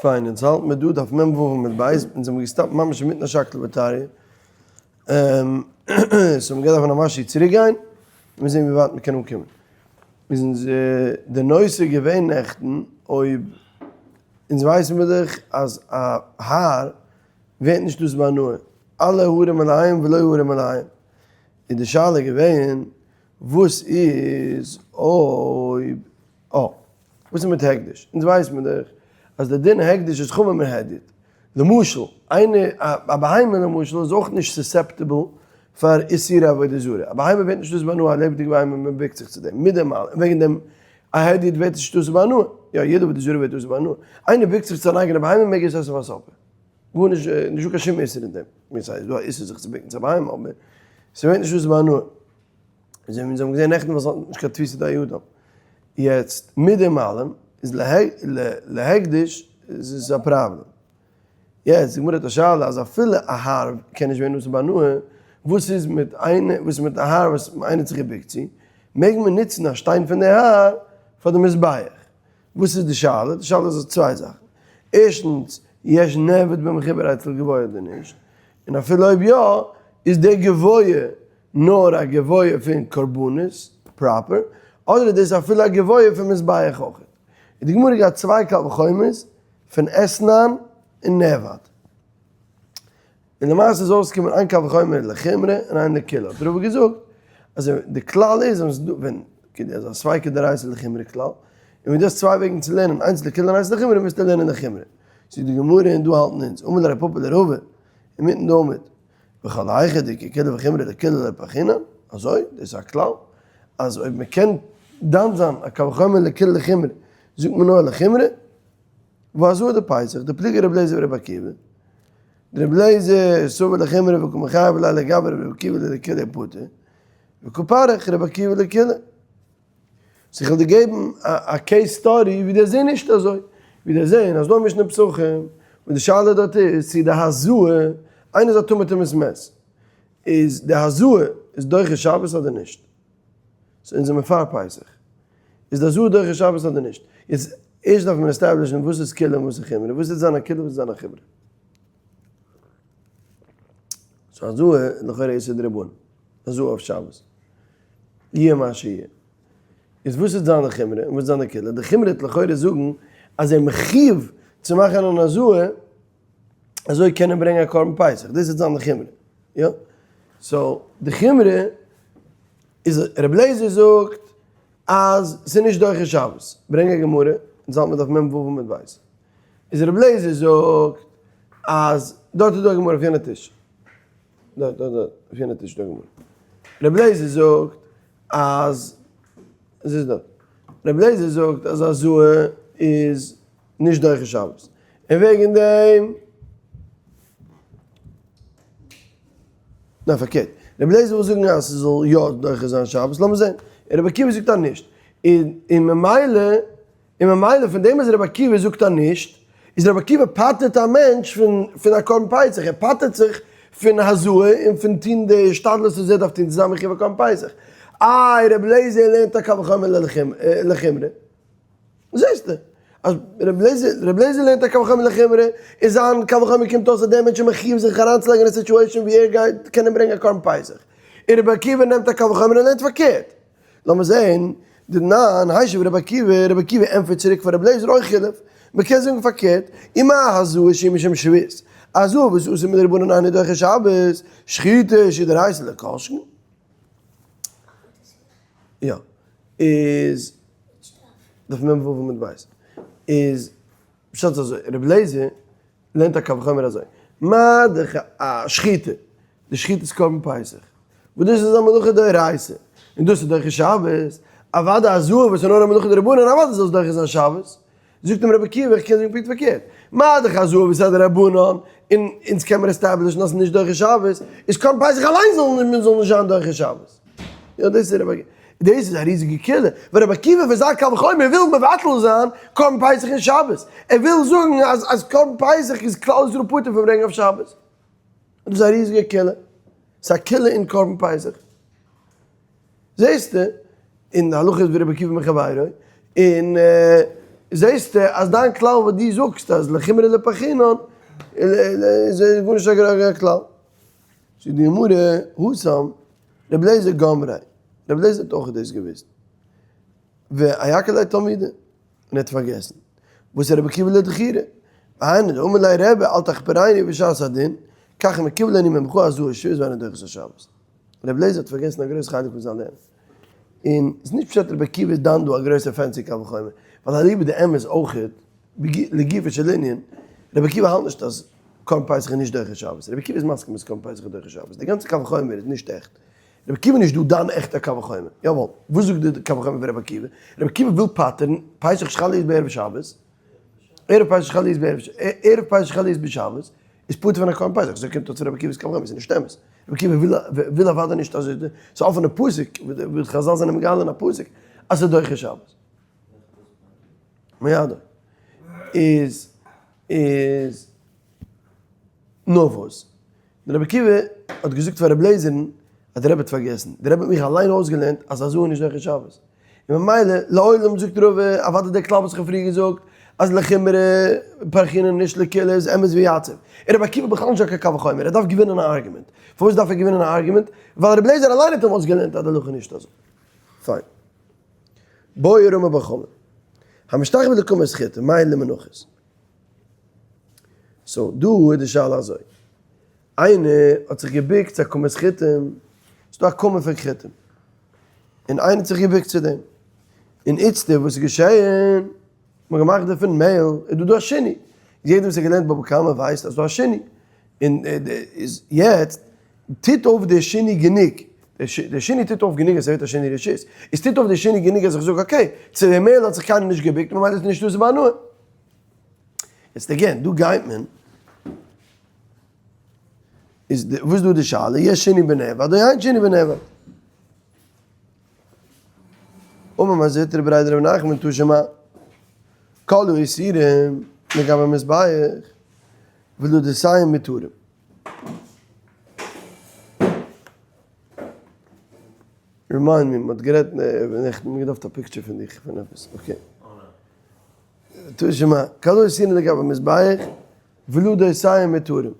פיין, אונז האלט מיר דא דף מ ו עמוד ב', אונז האבן געסטאפט ממש אינמיטן א שקלא וטריא, so מ'גייט דארפן א משהו צוריק גיין, מיר זעהן ווי ווייט מ'קען אנקומען. איז אונז די נושא געווען נעכטן אויב אונז ווייסן מיר דאך אז א הר ווערט נישט דאס בהנאה, אלע הרים עליהם ולא הרים עליהם, איז די שאלה געווען וואס איז אויב אה. וואס איז מיט הקדש? אונז ווייסט מען דאך אז די דין הקדש איז חמור מהדיוט. למשל, איינער, א בהמה למשל איז אויך נישט susceptible פאר איסורי עבודה זרה. א בהמה ווערט נישט אסור בהנאה, א לעבעדיגע בהמה, מען בוקט זיך צו דעם. מיט דעם אלעם, וועגן דעם א הדיוט ווערט נישט אסור בהנאה. יא, יעדע עבודה זרה ווערט אסור בהנאה. איינער בוקט זיך צו אן אייגענע בהמה מעג ער עס עסן פאר supper. גארנישט, נישטא קיין שום איסור אין דעם. ס'איז דא א איסור זיך צו בוקן צו א בהמה, אבער ס'ווערט נישט אסור בהנאה. אזוי ווי אונז האבן געזען נעכטן וואס האט נישט קיין תפיסה דיי אדם. יעצט מיט דעם אלעם איז להקדש איז עס א פראבלעם. יעצט די גמרא האט א שאלה אז אפילו א הר קען נישט ווערן אסור בהנאה, וואס איז מיט איינער וואס איז מיט א הר וואס איינער האט זיך געבוקט צו, מעג מען נוצן א שטיין פון די הר פאר די מזבח? וואס איז די שאלה? די שאלה איז צוויי זאכן. ערשטנס, יש נעבד במחובר אצל גבוה אדער נישט? און אפילו אויב יא, איז דער גבוה נאר א גבוה פון קרבנות proper, אדער איז דאס אפילו א גבוה פון מזבח אויך? איז די גמרא געהאט צוויי קל וחומר'ס פון אתנן און נעבד. און למעשה איז אויסגעקומען איין קל וחומר לחומרא און איין לקולא. האט רבא געזאגט אז די כלל איז אז ווען כאילו אז א ספיקא דאורייתא לחומרא כלל, און ווען דו האסט צוויי וועגן צו לערנען איינס לקולא און איינס לחומרא מוזטו לערנען לחומרא. זאגט די גמרא און דא האלטן אונז, אמר ליה רב פפא לרבא, אינמיטן די עמוד, וכל היכא דאיכא קולא וחומרא לקולא לא פרכינן, אזוי? דאס איז א כלל אז אויב מען קען דן זיין א קל וחומר לקולא לחומרא זאגט מען נאר לחומרא, והזאה דפסח, דפליגי רבי אליעזר ורבי עקיבא, דרבי אליעזר סבר לחומרא וקא מיחייב ליה לגבי רבי עקיבא לקולא פטור, וקא פריך רבי עקיבא לקולא. so איך וועל דיר געבן א case study ווי דער זעהן נישט אזוי, ווי דער זעהן אז דא משנה פסחים, וואס די שאלה דארט איז צו די הזאה, איינער איז א טמא טומאת מת, איז די הזאה איז דוחה שבת אדער נישט? so אונז זעמיר פאר פסח, איז די הזאה דוחה שבת אדער נישט? יעצט ערשט דארף מען establish ן וואס איז קולא און וואס איז חומרא, וואס איז זיין א קולא וואס איז זיין א חומרא? so הזאה איז לכאורה איסור דרבנן, הזאה אויף שבת. יהיה מה שיהיה. איז וואס איז זיין חומרא און וואס איז זיין קולא? די חומרא וועט לכאורה זאגן אז ער מחיוב צו מאכן אן הזאה אזוי קען ער ברענגען א קרבן פסח, דאס איז זיין חומרא. יא? so די חומרא איז רבי אליעזר זאגט אז ס'איז נישט דוחה שבת. ברענג א גמרא, אונז האלט מיר דף מ ו עמוד ב'. איז רבי אליעזר זאגט אז דארט איז דא א גמרא אויף יענע טיש. דארט דארט דארט אויף יענע טיש דא גמרא. רבי אליעזר זאגט אז עס איז דארט. רבי אליעזר זאגט אז הזאה איז נישט דוחה שבת. און וועגן דעם ניין פארקערט. רבי אליעזר וויל זאגן אז ס'זאל יא דוחה זיין שבת. לאמיר זען. רבי עקיבא זאגט אז נישט. און ממילא און ממילא פון דעם אז רבי עקיבא זאגט אז נישט, איז רבי עקיבא פטר'ט א מענטש פון פון א קרבן פסח, ער פטר'ט זיך פון הזאה און פון טון די השתדלות וואס ער דארף טון צו זיין מחיוב א קרבן פסח. איי רבי אליעזר לערנט א קל וחומר לחומרא? זעסטו אז רבי אליעזר לערנט א קל וחומר לחומרא, און זיין קל וחומר קומט אויס אז דער מענטש איז מחיוב זיך אריינצולייגן אין א situation ווי ער גייט קענען ברענגען א קרבן פסח, און רבי עקיבא נעמט א קל וחומר און לערנט פארקערט. לאמיר זעהן, דתנן, השיב רבי עקיבא, רבי עקיבא ענטפערט צוריק פאר רבי אליעזר או חילוף, מען קען זאגן פארקערט, ומה הזאה שהיא משום שבות, הזאה וואס אסור מדרבנן אינה דוחה שבת, שחיטה שהיא דאורייתא לא כל שכן. יא, איז, דף מ ו עמוד ב', איז, פשט איז אזוי, רבי אליעזר לערנט א קל וחומר אזוי, מה דאך א שחיטה, די שחיטת קרבן פסח, וואס דאס איז א מלאכה דאורייתא, און דאס איז דוחה שבת, אוודאי הזאה וואס איז נאר א מלאכה דרבנן, אוודאי זאל עס דוחה זיין שבת. זאגט אים רבי עקיבא, איך קען זאגן פונקט פארקערט, מה דאך הזאה וואס איז א דרבנן, און אונז קען מיר establish ן אז עס איז נישט דוחה שבת, איז קרבן פסח אליין זאל זאל נישט זיין דוחה שבת. יא דאס איז רבי עקיבא. דאס איז א ריזיגע קולא, ווייל רבי עקיבא פון זיין קל וחומר וויל מבטל זיין קרבן פסח אין שבת, ער וויל זאגן אז אז קרבן פסח איז כלל ישראל פטור פון ברענגען אויף שבת. דאס איז א ריזיגע קולא, ס'איז א קולא אין קרבן פסח. זעסטו, אין די הלכה איז ווי רבי עקיבא מחבירו, און. זעסטו אז דיין כלל וואס דו זאגסט אז לחומרא לפחינן איז גארנישט א כלל. זאגט די גמרא, התם, רבי אליעזר גמריה, רבי אליעזר האט אויך דאס געוואוסט, ואיעקר ליה תלמידא, און ער האט פארגעסן, וואס איז רבי עקיבא לדחירה, והיינו דאמר ליה רבי אל תחפרני בשעת הדין, כך מקובל אני ממך הזאה שבות ואינה דוחה את השבת. רבי אליעזר האט פארגעסן א גרויס חלק פון זיין לערנען. און ס'איז נישט פשט רבי עקיבא איז דן דא א גרויסע fancy קל וחומר, ווייל אליבא דאמת אויכעט, לגופו של ענין, רבי עקיבא האלט נישט אז קרבן פסח איז נישט דוחה שבת, רבי עקיבא איז מסכים אז קרבן פסח איז דוחה שבת, די גאנצע קל וחומר איז נישט עכט, רבי עקיבא איז נישט דא דן עכט א קל וחומר, יאוואל, וואס זאגט די קל וחומר פון רבי עקיבא? רבי עקיבא וויל פטר'ן פסח שחל להיות בערב שבת, ערב פסח שחל להיות בערב ערב פסח שחל להיות בשבת, איז פטור פון א קרבן פסח, אזוי קומט אויס רבי עקיבא'ס קל וחומר, ס'איז נישט אמת, רבי עקיבא וויל אוודאי נישט אז ס'איז אפענע פסוק, ווי חזל זענען מגלה אין א פסוק אז ס'איז דוחה שבת. מידו איז איז נאר וואס דער רבי עקיבא האט געזאגט פאר רבי לעזער'ן אז דער רבי האט פארגעסן, דער רבי האט מיך אליין אויסגעלערנט אז הזאה איז נישט דוחה שבת, און ממילא לעולם זאגט רבא אוודאי דער כלל וואס איך האב פריער געזאגט אז לחומרא פרכינן נישט לקולא איז אמת ויציב, און רבי עקיבא בכלל נישט קיין קל וחומר, ער דארף געווינען א argument, פארוואס דארף ער געווינען א argument? ווייל רבי לעזער אליין האט אים אויסגעלערנט אז די הלכה איז נישט אזוי. פיין. בעי רמי בר חמא. המשתחווה לכמות חיטה, מהו למנחות. so דא איז די שאלה אזוי. איינער האט זיך געבוקט צו א כמות חיטים, ס'איז דא א כמות פון חיטים, און איינער האט זיך געבוקט צו דעם, און איצטער וואס איז געשעהן, מ'האט געמאכט דערפון מעהל, איז דא דא א שינוי, יעדער וואס האט געלערנט בבא קמא ווייסט אז ס'איז דא א שינוי, און איז יעצט טוט אויף דער שינוי גענוג, דער שינוי טוט אויף גענוג אז ס'ווערט א שינוי רשות, עס טוט אויף דער שינוי גענוג אז איך זאג okay, צו דער מעהל האט זיך קיינער נישט געבוקט ממילא איז נישטא אסור בהנאה. יעצט again, דא גייט מען, איז וואס איז דא די שאלה, יש שינוי בנעבד אדער אין שינוי בנעבד? אמר מר זוטרא בריה דרב נחמן תא שמע, כל האיסורים לגבי מזבח ולדותיהן מותרים. remind me, מ'האט גערעדט נעכטן, מ'האט געדארפט א picture פון דיך פון עפעס, okay. תא שמע, כל האיסורים לגבי מזבח ולדותיהן מותרים.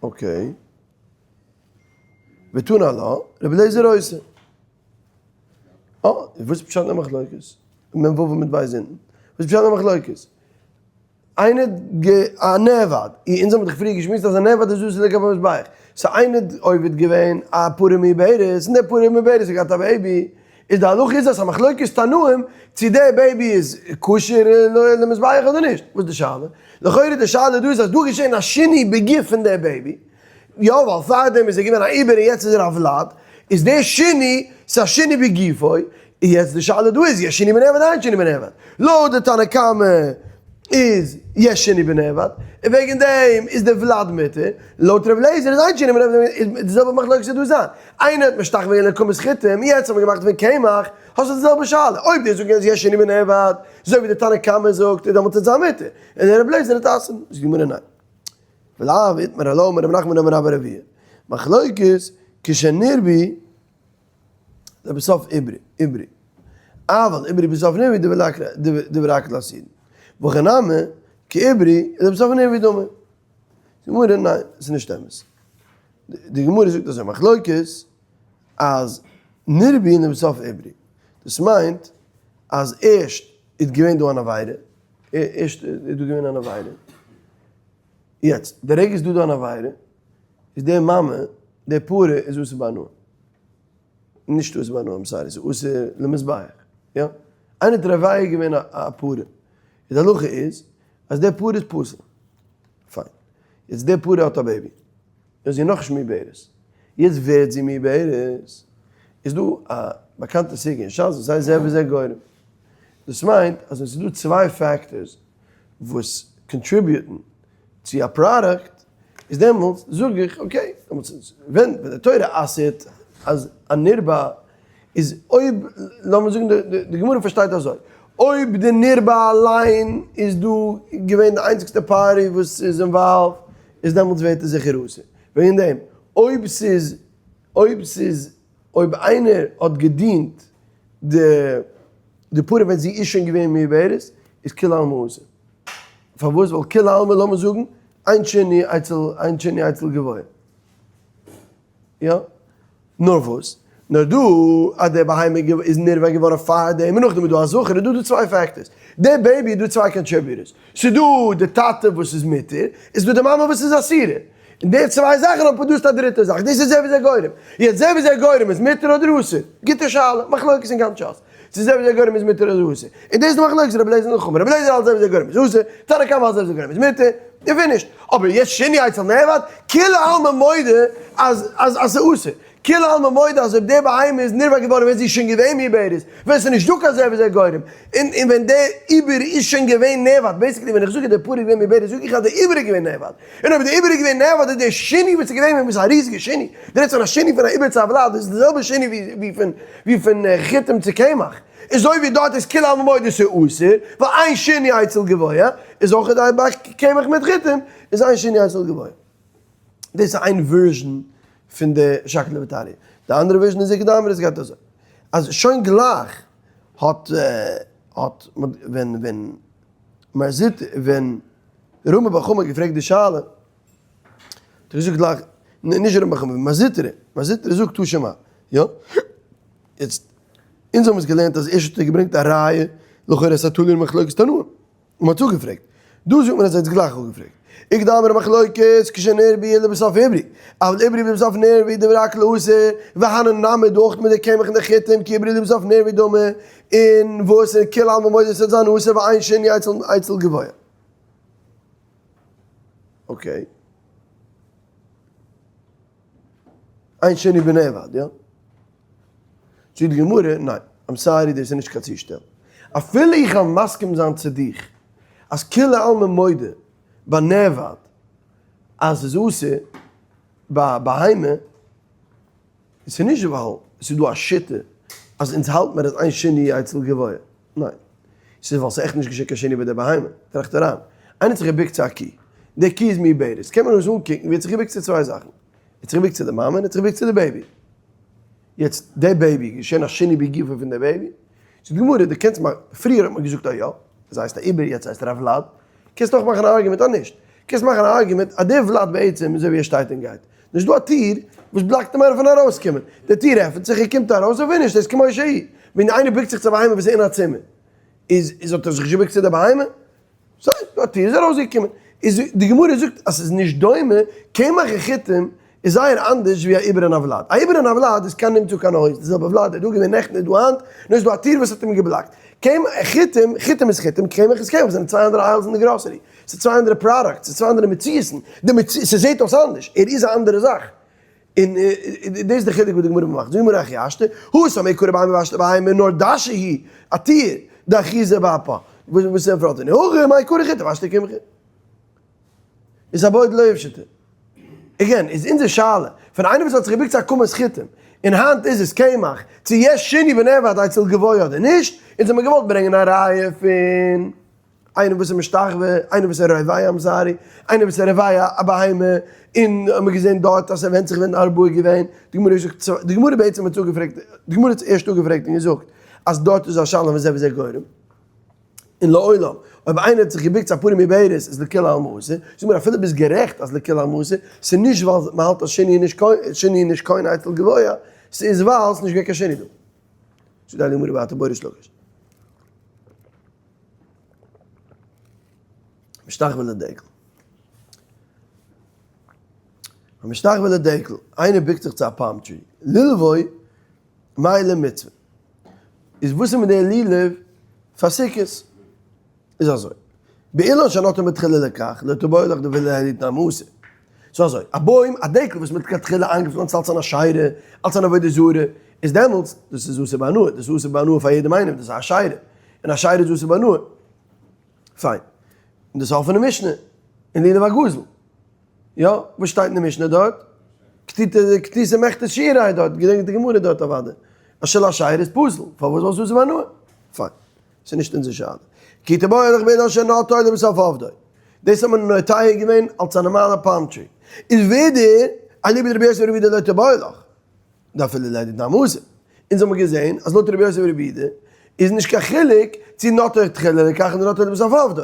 okay. ותנא עלה, רבי אליעזר אוסר. אה, וואס איז פשט אין די מחלוקת? מ ו מיט בית אונטן. וואס איז פשט אין די מחלוקת? איינער א נעבד, אונז האבן דאך פריער געשמועסט אז א נעבד איז אסור לגבי מזבח. so איינער האט עובד געווען א פרה מעוברת, און דער פרה מעוברת האט געהאט א baby, איז די הלכה איז אז ס'איז א מחלוקת תנאים צו דער baby איז כשר למזבח אדער נישט. וואס איז די שאלה? לכאורה די שאלה דא איז אז דא איז געשען א שינוי בגוף פון דער baby, יא ווייל פארדעם איז ער געווען א עובר און יעצט איז ער א ולד, איז דער שינוי, ס'איז א שינוי בגופו, און יעצט די שאלה דא איז יש שינוי בנעבד אין שינוי בנעבד, לויט די תנא קמא איז יש שינוי בנעבד, און וועגן דעם איז דער ולד מותר, לויט ר' אליעזר איז אין שינוי בנעבד, איז די זעלבע מחלוקת דא זיין, איינער האט משתחווה געווען לכמות חיטים, יעצט האט מען געמאכט פון קמח, האסטו די זעלבע שאלה, אויב דו זאגסט אז יש שינוי בנעבד, אזוי ווי די תנא קמא זאגט, איז דעמאלטס איז זיין מותר, און ר' אליעזר האט אסר'ן, זאגט די גמרא ניין. ולאו איתמר עלה אמר רב נחמן אמר רבה בר אבוה, מחלוקת כשנרבי לבסוף עברי, עברי, אבל עברי בסוף נרבי דברי הכל אסורין, והכי נמי כעברי לבסוף נרבי דמי. די גמרא ניין, עס איז נישט אמת. די גמרא זאגט אזוי, מחלוקת אז נרבי לבסוף עברי, דאס מיינט אז ערשט איז געווען דא אן עבירה, ערשט איז דא געווען אן עבירה, יעצט, די רגע איז דא דא אן עבירה, איז די מאמע, די פרה איז אסור בהנאה. נישט אסור בהנאה, I'm sorry, ס'איז אסור למזבח. יא? איינער האט רביה געווען א פרה. די הלכה איז, אז די פרה איז פסול. פיין. יעצט די פרה האט א baby. איז זי נאכנישט מעוברת. יעצט ווערט זי מעוברת. איז דא א באקאנטע סוגיא אין שס וואס הייסט זה וזה גורם. דאס מיינט אז ווען ס'איז דא צוויי factors וואס contribute ן צו א פראדוקט, איז דעמאלטס זאג איך okay, דעמאלטס איז ווען די תורה אסר'ט אז א נרבע איז אויב, לאמיר זאגן די גמרא פארשטייט אזוי, אויב די נרבע אליין איז דא געווען די איינציגסטע party וואס איז involved, איז דעמאלטס ווערט עס זיכער אסור. וועגן דעם, אויב ס'איז, אויב ס'איז, אויב איינער האט געדינט די. די פרה ווען זי איז שוין געווען מעוברת איז כולי עלמא אסור. פארוואס? ווייל כולי עלמא לאמיר זאגן אין שינוי אצל אין שינוי אצל גבוה. יא? נאר וואס? נאר דא אז די בהמה איז נרבע געווארן פאר דעם און נאכדעם איז דא א זכר איז דא דא צוויי factors. די baby איז דא צוויי contributors. ס'איז דא די טאטע וואס איז מותר, איז דא די מאמע וואס איז אסורה. און די צוויי זאכן האבן produced א דריטע זאך, דאס איז זה וזה גורם. יעצט זה וזה גורם איז מותר אדער אסור? גוטע שאלה, מחלוקת אין גאנץ שס. צו זה וזה גורם איז מותר אדער אסור. און דאס איז די מחלוקת רבי אליעזר און חכמים. רבי אליעזר האלט זה וזה גורם איז אסור, תנא קמא האלט זה וזה גורם איז מותר, און finish. אבער יעצט שינוי אצל נאבד, כולי עלמא מודה אז אז אז ס'איז אסור. כולי עלמא מודה אז אויב די בהמה איז נרבע געווארן ווען זי איז שוין געווען מעוברת, ווען ס'איז נישט דא קיין זה וזה גורם, און און ווען די עובר איז שוין געווען נאבד, basically ווען איך זאג אז די פרה איז געווען מעוברת זאג איך אז די עובר איז געווען נאבד, און אויב די עובר איז געווען נאבד איז די שינוי וואס איז געווען ווען איז א ריזיגע שינוי, די רעדסט פון א שינוי פון א עובר צו א ולד, דאס איז די זעלבע שינוי ווי ווי פון ווי פון חיטים צו קמח, אזוי ווי דארט איז כולי עלמא מודה ס'איז אסור, ווייל אין שינוי אצל גבוה, איז אויך ביי קמח מיט חיטים איז אין שינוי אצל גבוה. דאס איז איין version פון די שקלא וטריא. די אנדערע version איז איכא דאמרי עס גייט אזוי. אז שוין גלייך האט האט ווען ווען מר זוטא ווען רמי בר חמא האט געפרעגט די שאלה האט ער געזאגט גלייך נישט רמי בר חמא מר זוטרא מר זוטרא זאגט תא שמע יא יעצט אונז האבן עס געלערנט אז ערשט האט ער געברענגט א ראיה לכאורה עס איז א תלוי אין מחלוקת תנאים. און מ'האט אפגעפרעגט. דא זאגט מען אז ער האט עס גלייך אפגעפרעגט. איכא דאמרי מחלוקת כשנרבו ולבסוף עברו, אבל עברו ולבסוף נרבעו דברי הכל אסור, והני נמי דא אויך מיט די קמח און די חיטים כי עברו ולבסוף נרבעו דמי, און וואס און כולי עלמא מודה ס'וועט זיין אסור ואין שינוי אצל גבוה. okay. אין שינוי בנאבד, יא? זאגט די גמרא, ניין, I'm sorry דאס איז נישט קיין צושטעל. אפילו איך וועל מסכים זיין צו דיך אז כולי עלמא מודה בנאבד אז ס'איז אסור ביי בהמה, עס איז נישט ווייל עס איז דא א שיטה אז אונז האלט מיר אז אין שינוי אצל גבוה, ניין, ס'איז ווייל ס'איז עכט נישט געשען קיין שינוי ביי די בהמה, טראכט אריין, איינער האט זיך געבוקט צו א קי, די קי איז מעוברת, קען מען עס אנקוקן ווי ער האט זיך געבוקט צו צוויי זאכן, ער האט זיך געבוקט צו די מאמע און ער האט זיך געבוקט צו די baby. יעצט די baby, געשען א שינוי בגופו פון די baby? זאגט די גמרא, דו קענסט מאכן, פריער האט מען געזאגט אז יא, עס הייסט א עובר, יעצט הייסט ער א ולד, קענסט אויך מאכן א argument אז נישט, קענסט מאכן א argument אז די ולד בעצם איז אזוי ווי ער שטייט און גייט, נישט דא א טיר וואס בלאקט אים אויף פון ארויסקומען, די טיר עפענט זיך ער קומט ארויס און finish, דאס איז כמו שהיא, ווען איינער בוקט זיך צו א בהמה וואס איז אין א צימער, איז איז האט ער זיך נישט געבוקט צו די בהמה? sorry, דא א טיר איז ארויסגעקומען. איז די גמרא זאגט אז ס'איז נישט דומה, קמח און חיטים איז זייער אנדערש ווי א עובר און א ולד. א עובר און א ולד איז כאן נמצא כאן היה, די זעלבע ולד איז דא געווען נעכטן איז דא היינט, נאר איז דא א טיר וואס האט אים געבלאקט. קמח, חיטים, חיטים איז חיטים, קמח איז קמח, זענען צוויי אנדערע aisles אין די גראסערי. ס'איז צוויי אנדערע products, ס'איז צוויי אנדערע מציאות'ן. די מציאות, ס'זעט אויס אנדערש, ער איז א אנדערע זאך. און דאס איז די חילוק וואס די גמרא מאכט, זאגט די גמרא הכי השתא, התם מעיקרא בהמה והשתא בהמה נאר דשא היא, א טיר, דאחיזה באפה, וואס איז אין פראנט און הכא מעיקרא חיטי והשתא קמחא. איז הבעיה דלא איפשטא. again, איז אונזער שאלה, פון איינער וואס האט זיך געבוקט צו א כמות חיטים, און היינט איז עס קמח, צו יש שינוי בנאבד אצל גבוה אדער נישט, אונז האמיר געוואלט ברענגען א ראיה פון. איינער וואס איז משתחווה, איינער וואס איז רובע I'm sorry, איינער וואס איז רובע א בהמה, און האט מען געזען דארט אז ס'ווענדט זיך ווען ארבעה איז געווען, די גמרא זאגט, די גמרא בעצם האט אפגעפרעגט, די גמרא האט ערשט אפגעפרעגט און געזאגט אז דארט איז א שאלה וזה וזה גורם, און לעולם אויב איינער האט זיך געבוקט צו א פרה מעוברת איז לכולי עלמא אסור, זאג מיר אפילו ביסט גערעכט אז לכולי עלמא אסור, ס'איז נישט ווייל מ'האלט אז שינוי איז נישט קונה אצל גבוה, ס'איז ווייל ס'איז נישט געווען קיין שינוי דא. זאגט די גמרא ווייטער בריש לקיש. משתחווה לדקל. המשתחווה לדקל, איינער בוקט זיך צו א palm tree, לולבו מהו למצוה. איז וואס איז מיט די לולב פאר סוכות? איז אזוי, באילן שנטעו מתחילה לכך, לא תבעי לך דאפילו להדיוט נמי אסור. ס'איז אזוי, א בוים, א דקל וואס מ'האט לכתחילה איינגעפלאנצט אלס אן אשירה, אלס אן עבודה זרה, איז דעמאלטס, דאס איז אסור בהנאה, דאס איז אסור בהנאה פאר יעדעם איינעם, דאס איז א אשירה, און אשירה איז אסור בהנאה. פיין. און דאס איז א אפענע משנה, אין לולב הגזול. יא, וואס שטייט אין די משנה דארט? כתיתה מחתית שיערי' דארט, געדענקט די גמרא דארט אוודאי. אז של אשירה איז פסול, פארוואס? ווייל ס'איז אסור בהנאה. פיין. ס'איז נישט אונזער שאלה. כי תבעי לך באילן שנטעו ולבסוף אבדו. דאס האט מען נוטע געווען אלס א נארמאלע palm tree. איז ווידער אליבא דרבי יוסי ברבי יהודה לא תיבעי לך. דאפילו להדיוט נמי אסור. אונז האבן געזען אז לויט רבי יוסי ברבי יהודה. איז נישט קיין חילוק צו נוטעו תחילה לכך אדער נוטעו לבסוף עבדו,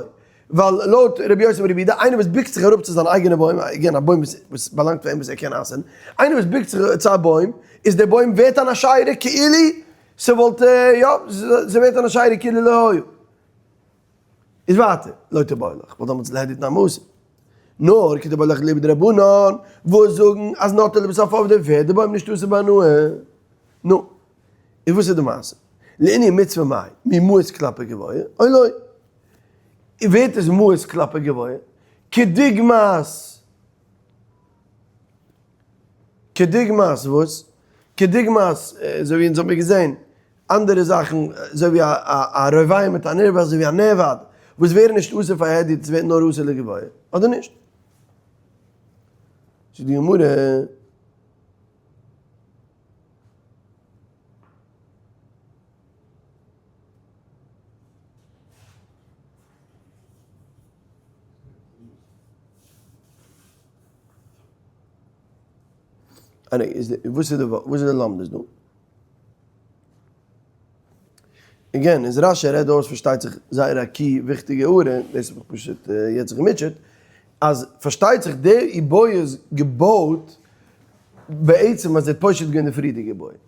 ווייל לויט רבי יוסי ברבי יהודה איינער וואס בוקט זיך אראפ צו זיין אייגענע בוים, again א בוים וואס באלאנגט פאר אים וואס ער קען אסר'ן, איינער וואס בוקט זיך צו א בוים, איז דער בוים ווערט אן אשרה כאילו ס'וואלט יא, ס'ווערט אן אשרה כאילו לא היה. איז ווייטער, לא תיבעי לך, ווייל דעמאלטס להדיוט נמאסים. נאר כי תיבעי לך אליבא דרבנן, וואס זאגן אז נוטעו לבסוף עבדו ווערט די בוים נישט אסור בהנאה. נו, איז וואס איז די מעשה? לענין מצוה מאי, ממאוס כלפי גבוה, או לא? ווערט עס מאוס כלפי גבוה? כדוגמת, כדוגמת וואס? כדוגמת, אזוי ווי אונז האמיר געזען, אנדערע זאכן, אזוי ווי א רובע מיט א נרבע, אזוי ווי א נעבד, וואס ווערן נישט אסור פאר הדיוט, עס ווערט נאר אסור לגבוה, אדער נישט? זאגט די גמרא. וואס איז די לומדות דא? again, איז רש"י רעדט אויס פארשטייט זיך זייער א key וויכטיגע הערה, דאס האב איך פשוט יעצט זיך געמוטשעט, אז פארשטייט זיך די איבעיא איז געבויט בעצם אז ער האט פושט געווען די פריערדיגע איבעיא,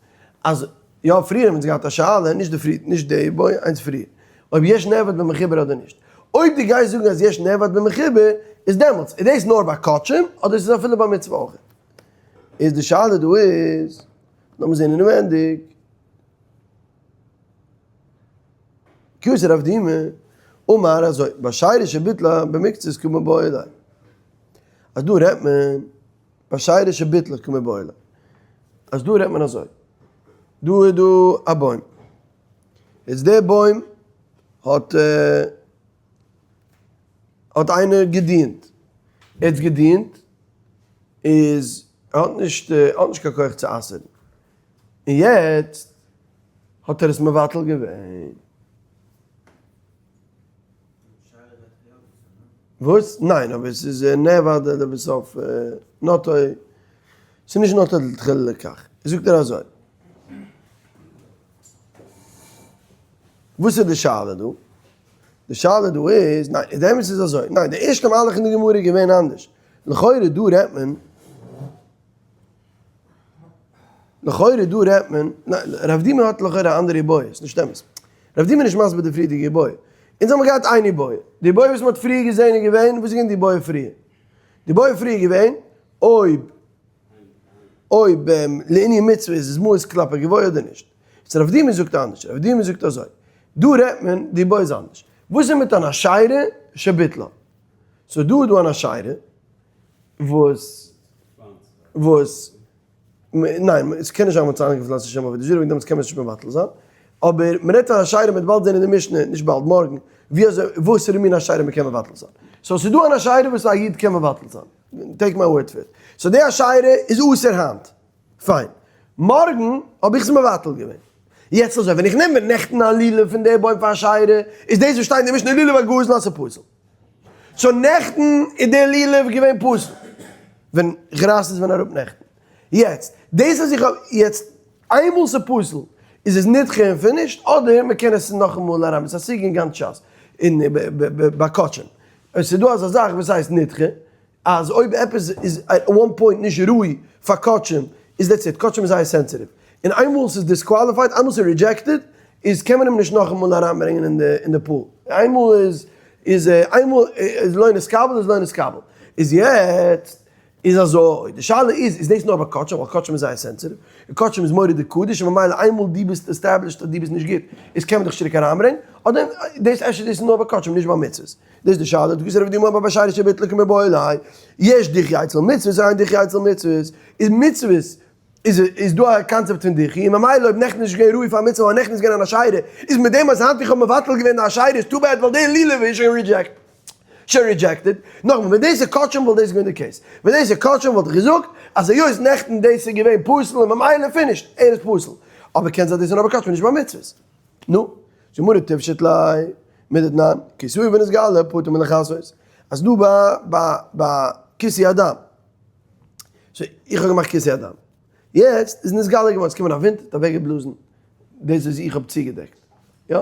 אז יא פריער האבן אונז געהאט א שאלה, נישט די פרי נישט די איבעיא, איינס פריער, אויב יש נאבד במחובר אדער נישט, אויב דו גייסט זאגן אז יש נאבד במחובר, איז דעמאלטס איז דאס נאר ביי קדשים אדער איז עס אפילו ביי מצוה אויך? איז די שאלה דא איז, לאמיר זעהן אינעווענדיג. כי אתא רב דימי אמר אזוי, באשרה שביטלה במקצת קא מיבעיא ליה. אז דא רעדט מען באשרה שביטלה קא מיבעיא ליה. אז דא רעדט מען אזוי, דא איז דא א בוים, יעצט דער בוים האט האט איינער געדינט, ער האט געדינט איז ער האט נישט ער האט נישט קיין כח צו אסר'ן, און יעצט האט ער עס מבטל געווען. וואס? ניין, אבער עס איז נאבד לבסוף נוטעו, ס'איז נישט נוטעו לתחילה לכך. זאגט ער אזוי. וואס איז די שאלה דא? די שאלה דא איז, ניין, די אמת איז אזוי, ניין, די ערשטע מהלך אין די גמרא איז געווען אנדערש. לכאורה דא רעדט מען, לכאורה דא רעדט מען, ניין, רב דימי האט לכאורה א אנדערע איבעיא, ס'נישט אמת. רב דימי איז נישט מסביר די פריערדיגע איבעיא. אונז האבן געהאט איין איבעיא. די איבעיא וואס מ'האט פריער געזען איז געווען, וואס איז געווען די איבעיא פריער? די איבעיא פריער איז געווען, אויב, אויב לענין מצוה איז עס מאוס כלפי גבוה אדער נישט. איז רב דימי זאגט אנדערש, רב דימי זאגט אזוי, דא רעדט מען, די איבעיא איז אנדערש. וואס איז מיט אן אשרה שביטלה? so דא איז דא אן אשרה וואס וואס ניין עס קען נישט זיין מ'האט עס איינגעפלאנצט לשם עבודה זרה וועגן דעם קען מען עס נישט מבטל זיין אבער מ'רעדט פון אשרה מ'וועט באלד זען אין די משנה נישט באלד מארגן ווי אזוי וואסערע מין אשרה מ'קען מבטל זיין so ס'איז דא אן אשרה וואס א איד קען מבטל זיין take my word for it so די אשרה איז אסור היינט פיין מארגן האב איך עס מבטל געווען יעצט אזוי ווען איך נעם מיר נעכטן א לולב פון די בוים פאר אשרה איז דאס וואס שטייט אין די משנה לולב הגזול אז ס'פסול. so נעכטן איז דער לולב געווען פסול, ווען איך רייס עס ווען אראפ נעכטן. יעצט, דאס אז איך האב, יעצט, איינמאל ס'איז פסול, איז עס נדחה און finished, אדער מ'קען עס נאכאמאל אריין, ס'איז א סוגיא אין גאנץ שס, אין ביי קדשים. עס איז דא אזא זאך וואס הייסט נדחה, אז אויב עפעס איז at one point נישט ראוי פאר קדשים, איז that's it, קדשים איז זייער sensitive, און איינמאל ס'איז disqualified, איינמאל ס'איז rejected, איז קען מען אים נישט נאכאמאל אריינברענגען אין די אין די pool, איינמאל איז איז איינמאל איז לא נתקבל איז לא נתקבל, איז יעצט איז אזוי, די שאלה איז, איז דאס נאר ביי קדשים, ווייל קדשים איז זייער sensitive, און קדשים איז מורא'דיג קדוש, און ממילא איינמאל דו ביסט established אז דו ביסט נישט גוט, איז קען מען דיך צוריק אריינברענגען, אדער דאס אפשר דאס איז נאר ביי קדשים נישט ביי מצוות. דאס איז די שאלה, דו געזען רבי דימא ביי אשרה שביטלה קמיבעיא ליה, יש דיחוי אצל מצוות או אין דיחוי אצל מצוות, איז מצוות איז איז דא א קאנצעפט פון דיחוי, און ממילא אויב נעכטן איז נישט געווען ראוי פאר מצוה און נעכטן איז געווען אן אשרה, איז מיט דעם אז היינט איך האב מבטל געווען די אשרה איז too bad ווייל די לולב איז שוין reject שוין rejected, נאכאמאל ווען דאס איז קדשים וואלט דאס געווען די case, ווען דאס איז קדשים וואלט איך געזאגט אז היות נעכטן דאס איז געווען פסול און ממילא finished, ער איז פסול, אבער קען זיין דאס איז נאר ביי קדשים נישט ביי מצוות. נו, זאגט גמרא תפשוט ליה מדתנן, כיסהו ונתגלה פטור מלכסות, אז דא ביי ביי ביי כיסוי הדם, so איך האב געמאכט כיסוי הדם, יעצט איז נתגלה געווארן, עס איז געקומען א ווינט האט אוועק געבלאזן דאס וואס איך האב צוגעדעקט, יא? יא?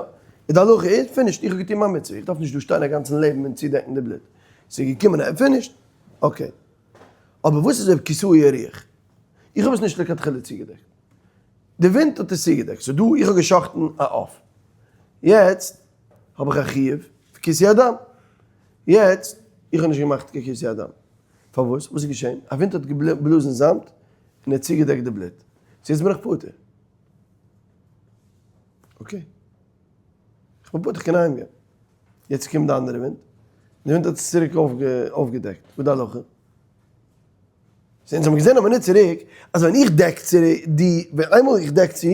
איז די הלכה איז, finished, איך האב געטון מיין מצוה, איך דארף נישט דא שטיין א גאנצן לעבן און צודעקן די בלוט. ס'איז געקומען א finished, okay. אבער וואס איז אויב כסהו הרוח? איך האב עס נישט לכתחילה צוגעדעקט. די ווינט האט עס צוגעדעקט. ס'איז דא, איך האב גע'שחט'ן א עוף. יעצט האב איך א חיוב פון כיסוי הדם. יעצט, איך האב נישט געמאכט קיין כיסוי הדם. פארוואס? וואס איז געשען? א ווינט האט געבלאזן זאמד און האט צוגעדעקט די בלוט. so יעצט בין איך פטור. okay. איך בין פטור, איך קען אהיימגיין. יעצט קומט די אנדערע ווינט, די ווינט האט עס צוריק אויפגעדעקט. וואס די הלכה? so אונז האבן געזען א מינוט צוריק, אז ווען איך דעק צו די, ווען איינמאל איך דעק צו,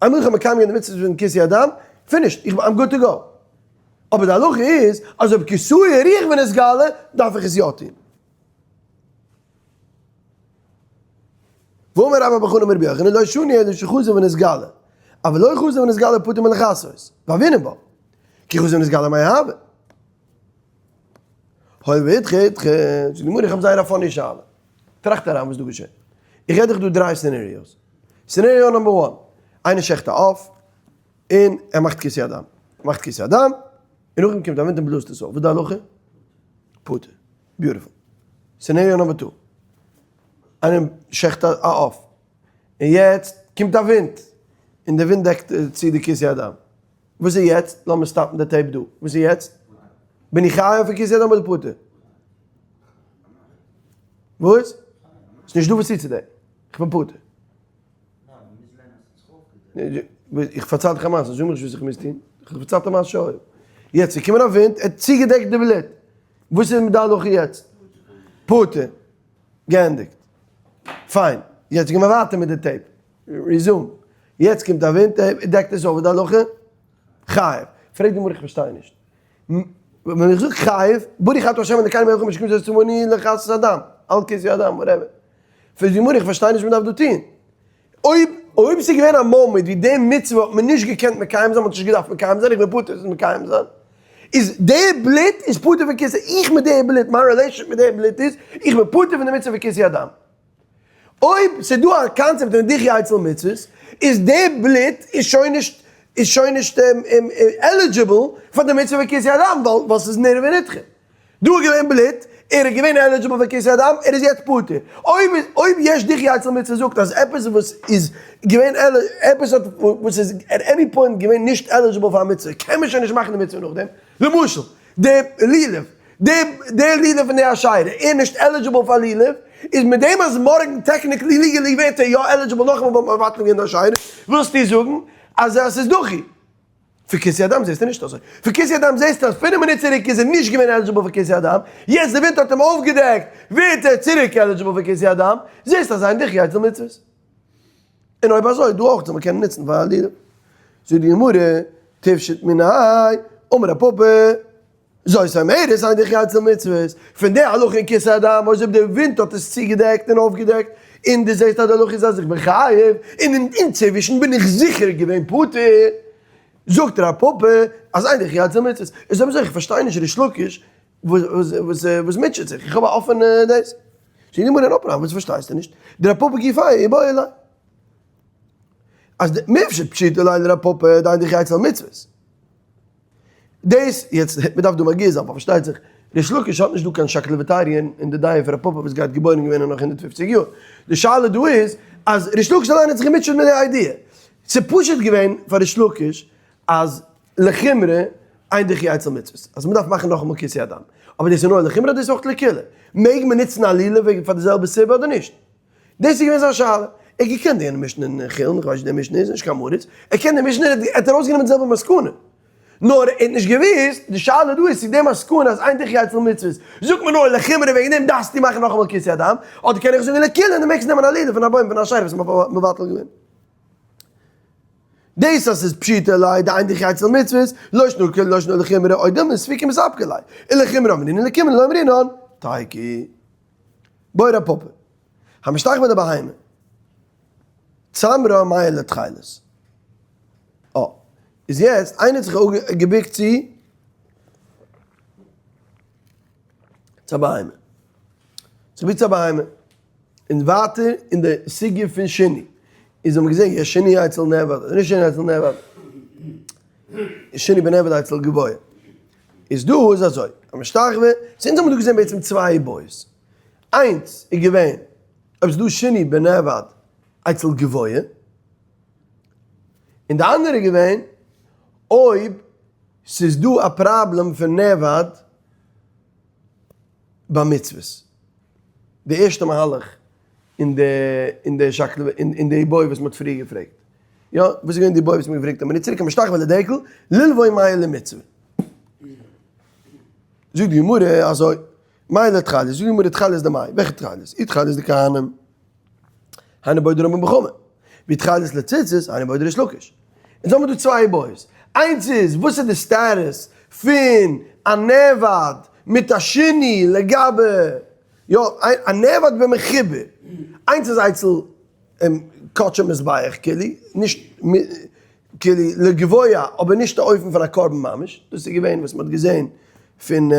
איינמאל איך האב מקיים געווען די מצוה פון כיסוי הדם, finished, איך בין I'm good to go. אבער די הלכה איז, אז אויב כסהו הרוח ונתגלה, דארף איך עס יא טון. ואמר רבה בר חנא אמר רבי יוחנן לא שנו אלא שחזר ונתגלה, אבל לא חזר ונתגלה פטור מלכסות, והוינן בה, כי חזר ונתגלה מאי הוי. הואיל ואידחי אידחי, זאגט די גמרא איך האב זייער א funny שאלה, טראכט אריין וואס דא געשען, איך געב דיך דא דריי scenarios, scenario number one, איינער שעכט א עוף, און ער מאכט כיסוי הדם, ער מאכט כיסוי הדם, און נאכדעם קומט א ווינט און בלאזט עס אויף, וואס איז די הלכה? פטור. beautiful. Scenario number two. איינער שעכט א עוף. און יעצט קומט א ווינט. און די ווינט דעקט צו די כיסוי הדם. וואס איז יעצט? לאמיר stop ן די tape דא. וואס איז יעצט? בין איך חייב פון כיסוי הדם אדער פטור? וואס? ס'נישט דא וואס צוצודעקן. איך בין פטור. איך פארצייל דיך א מעשה, זאג מיך נישט וואס איך מוז טון. איך האב פארציילט א מעשה שהיה. יעצט איז געקומען א ווינט, ער האט צוגעדעקט די בלוט. וואס איז מיט די הלכה יעצט? פטור. געענדיגט. פיין. יעצט גיימער ווייטער מיט די tape. Resume. יעצט קומט א ווינט, ער דעקט עס אויף, די הלכה? חייב. פרעגט די גמרא איך פארשטיי נישט. ווען איך זאג חייב, ברוך אתה ה' אלקינו מלך העולם שהכל נהיה בדברו לכסות הדם, על כיסוי הדם, whatever. פרעגט די גמרא איך פארשטיי נישט וואס מ'דארף דא טון. אויב אויב ס'איז געווען א מאמענט ווי די מצוה האט מען נישט געקענט מקיים זיין, מ'האט נישט געדארפט מקיים זיין, איך בין פטור עס מקיים זיין, איז די בלוט איז פטור פון כיסוי, איך מיט די בלוט, מיין relationship מיט די בלוט איז, איך בין פטור פון די מצוה פון כיסוי הדם. אויב ס'איז דא א קאנצעפט פון דחי אצל מצוות, איז די בלוט איז שוין נישט איז שוין נישט eligible פאר די מצוה פון כיסוי הדם, ווייל ס'איז נראה ונדחה. דא איז געווען בלוט, ער איז געווען eligible פאר כיסוי הדם, ער איז יעצט פטור. אויב אויב יש דחי אצל מצוה זאגט אז עפעס וואס איז געווען עפעס האט וואס איז at any point געווען נישט eligible פאר א מצוה, קען מען שוין נישט מאכן די מצוה נאכדעם. למשל, די לולב, די די לולב פון די אשרה, ער איז נישט eligible פאר לולב, איז מיט דעם אז מארגן technically legally ווערט ער יא eligible נאכאמאל וואלט מען מבטל געווען די אשרה, ווילסטו זאגן אז עס איז דחי? פון כיסוי הדם זעסטו נישט אזוי. פון כיסוי הדם זעסטו אז פינף מינוט צוריק איז ער נישט געווען eligible פאר כיסוי הדם, יעצט די ווינט האט אים אויפגעדעקט ווערט ער צוריק eligible פאר כיסוי הדם, זעסט אז אין דחי אצל מצוות. און אויב אזוי דא אויך זאל מען קענען נוצן פאר א לולב. זאגט די גמרא, תפשוט מיניה, אמר רב פפא, זאת אומרת אין דחי אצל מצוות, פון די הלכה אין כיסוי הדם אז אויב די ווינט האט עס צוגעדעקט און אויפגעדעקט, און דו זעסט אז די הלכה איז אז איך בין חייב, און אינצווישן בין איך זיכער געווען פטור, זאגט רב פפא אז אין דחי אצל מצוות, איז אויב אזוי איך פארשטיי נישט ריש לקיש וואס מוטשעט זיך, איך האב א אפענע דאס. זאגט די גמרא no problem, וואס פארשטייסטו נישט, דרב פפא גופיה איבעיא ליה. אז די מיפשט פשיטא ליה לרב פפא דאין דחי אצל מצוות. דאס, יעצט, מען דארף דא מגיה זיין, ווייל פארשטייט זיך, ריש לקיש האט נישט דא קיין שקלא וטריא אין די דיעה פון רב פפא וואס גייט געבוירן געווען אין נאך 150 יאר. די שאלה דא איז, אז ריש לקיש אליין האט זיך געמוטשעט מיט די idea. ס'איז פשוט געווען פאר ריש לקיש אז לחומרא אין דחי אצל מצוות, אז מען דארף מאכן נאכאמאל כיסוי הדם. אבער דאס איז נאר לחומרא, דאס איז אויך לקולא. מעג מען נוצן א לולב פאר די זעלבע סיבה אדער נישט? דאס איז געווען זיין שאלה. ער האט געקענט די משנה אין חולין, איך ווייס נישט די משנה איז נישט קיין מריץ, ער קען די משנה, ער האט ארויסגענומען די זעלבע מסקנא. נאר ער האט נישט געוואוסט, די שאלה דא איז צו די מסקנא אז אין דחי אצל מצוות, זאגט מען נאר לחומרא וועגן דעם דארפסטו מאכן נאכאמאל כיסוי הדם, אדער קען איך זאגן לקולא און דו מעגסט נעמען א לולב פון א בוים פון א אשרה וואס מ'האט מבטל געווען. דאס אז ס'איז פשיטא ליה דאין דחי אצל מצוות, לא שנא לקולא לא שנא לחומרא, או דילמא ספוקי מספקא ליה, ולחומרא אמרינן לקולא לא אמרינן, תיקו. בעי רב פפא. המשתחוה לבהמה. צמרה מהו לתכלת. אה. איז יעצט איינער האט זיך געבוקט צו צו א בהמה. זיך געבוקט צו א בהמה. און ווייטער אין די סוגיא פון שינוי. איז האבן מיר געזען יש שינוי אצל נעבד, נישט שינוי אצל נעבד. שינוי בנעבד אצל גבוה. איז דא איז אזוי, המשתחווה, so אונז האבן דא געזען בעצם צוויי איבעיות. איינס איז געווען אויב ס'איז דא שינוי בנעבד אצל גבוה, און די אנדערע איז געווען אויב ס'איז דא א פראבלעם פון נעבד ביי מצוות. די ערשטע מהלך אין די אין די שקלא אין די איבעיא וואס מ'האט פריער געפרעגט. יא, וואס איז געווען די איבעיא וואס מ'האט געפרעגט א מינוט צוריק, המשתחווה לדקל, ללווי מיה למצוה. זאגט די גמרא אזוי, מאי לתכלית, זאגט די גמרא תכלית דמאי, וועלכע תכלית? אי תכלית דכהנים, היינו בעי דרמי בחמה, ואי תכלית לציצית, היינו בעי דריש לקיש. אונז האבן דא צוויי איבעיות, איינס איז וואס איז די status פון א נעבד מיט א שני לגבי, יא, א נעבד במחובר, איינס איז אצל קדשי מזבח כאילו, נישט כאילו לגבוה אבער נישט א אופן פון א קרבן ממש, דאס איז געווען וואס מען האט געזען פון